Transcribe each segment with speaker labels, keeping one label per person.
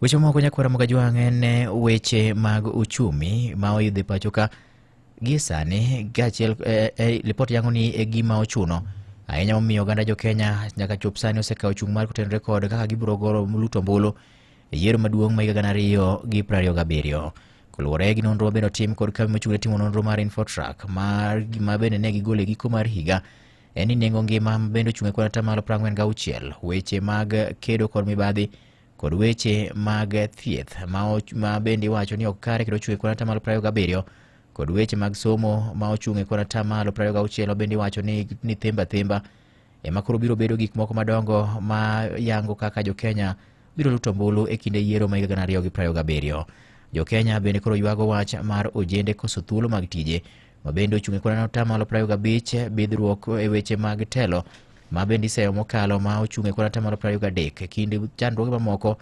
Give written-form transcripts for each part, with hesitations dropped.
Speaker 1: Weche moko nyakwara Mogajwang' en weche mag uchumi ma oidho e pacho ka gie sani kaachiel lipot yango ni e gima ochuno ahinya momiyo oganda jo Kenya nyaka chop sani osekawo chung' mar kotenore kod kaka gibiro goro luto ombulu e yiero maduong' ma higa 2027. Koluwore gi nonro mabende otim kod kambi mochung' ne timo nonro mar Infotrack mar gima bende ne gigolo e giko mar higa en ni nengo ngima bende ochung' e kwan 46%, weche mag kedo kod mibadhi kod weche mag thieth ma bende iwacho ni ok kare kendo ochung' e kwan 27%, kod weche mag somo ma ochung' e kwan 26% ma bende iwacho ni themba themba ema koro biro bedo gik moko madongo ma yango kaka jo Kenya biro luto ombulu e kinde yiero ma higa 2027. Jo Kenya bende koro ywago wach mar ojende koso thuolo mag tije ma bende ochung' e kwan 25%, bidhruok e weche mag telo ma bende iseyo mokalo ma ochung' e kwan 23% e kind chandruoge mamoko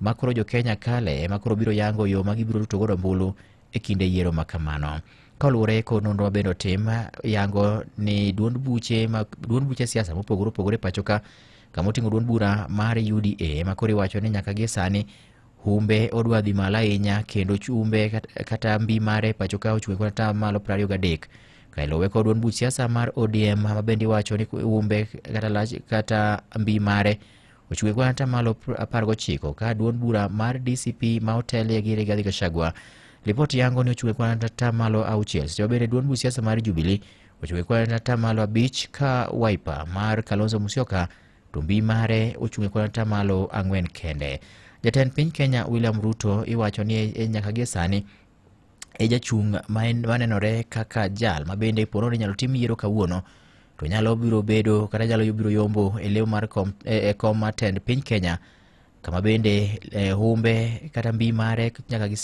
Speaker 1: ma koro jo Kenya kale ema koro biro yango yo ma gibiro luto godo ombulu e kinde yiero ma kamano. Kaluwore kod nonro ma bende otim yango ni duond buche siasa mopogore opogore e pacho ka kama oting'o duond bura mar UDA ema koro iwacho ni nyaka gie sani humbe odwa dhi malo ahinya kendo humbe kata mbi mare pacho ka ochung' e kwan 23% ka iluwe kod duond buch siasa mar ODM ma bende iwacho ni humbe kata lach kata mbi mare ochung' e kwan 19% ka duond bura mar DCP ma otelie gi Rigathi Gachagua ripot yango ni ochung' e kwan 6%. Seche ma bende duond buch siasa mar Jubilee ochung' e kwan 5% ka Wiper mar Kalonzo Musyoka to mbi mare ochung' e kwan 4% kende. Jatend piny Kenya William Ruto iwacho ni nyaka gie sani e jachung' manenore kaka jal ma bende pono ni inyalo tim yiero kawuono to nyalo biro bedo kata nyalo biro yombo e lew mar kom, e kom mar tend piny Kenya kama bende humbe kata mbi mare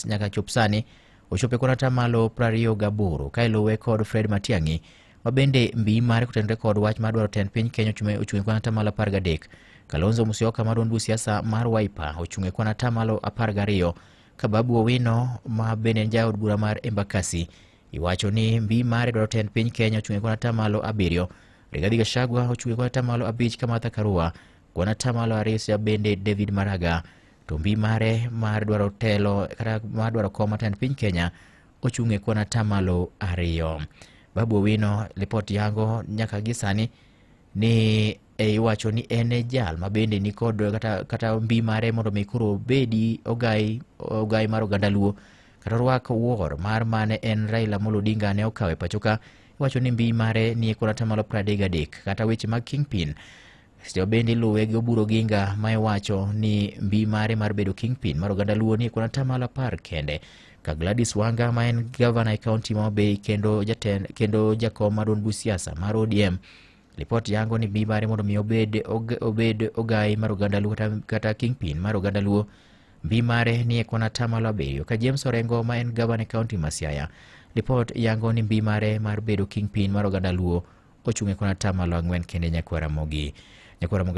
Speaker 1: nyaka chop sani ochopo e kwan 28% ka iluwe kod Fred Matiang'i ma bende mbi mare kotenore kod wach mar dwaro tend piny Kenya ochung' e kwan 13%. Kalonzo Musyoka mar duond buch siasa mar Wiper ochung' e kwan 12% ka Babu Owino ma bende en jaod bura mar Embakasi iwacho ni mbi mare dwaro tend piny Kenya ochung' e kwan 7%. Rigathi Gachagua ochung' e kwan 5% ka Martha Karua kwan 2% bende David Maraga to mbi mare mar dwaro telo kata mar dwaro kom mar tend piny Kenya ochung' e kwan 2%. Babu Owino lipot yango nyaka gi sani ni iwacho ni en e jal ma bende ni kod kata mbi mare mondo mi koro obedi ogai mar oganda Luo kata orwak wuor mar mane en Raila Amolo Odinga ne okawo e pacho ka. Iwacho ni mbi mare ni e kwan 33% kata weche mag kingpin. Seche bende iluwe gi Oburu Oginga ma iwacho ni mbi mare mar bedo kingpin mar oganda Luo ni e kwan 10% kende. Ka Gladys Wanga ma en gavana e kaunti ma Homa Bay kendo jatend kendo jakom mar duond buch siasa mar ODM lipot yango ni mbi mare mondo mi obed ogai mar oganda Luo kata kingpin mar oganda Luo mbi mare ni e kwan 7% ka James Orengo ma en gavana e kaunti ma Siaya lipot yango ni mbi mare mar bedo kingpin mar oganda Luo ochung' e kwan 4% kende. Nyakwara Mogi. Nyakwara Mogi.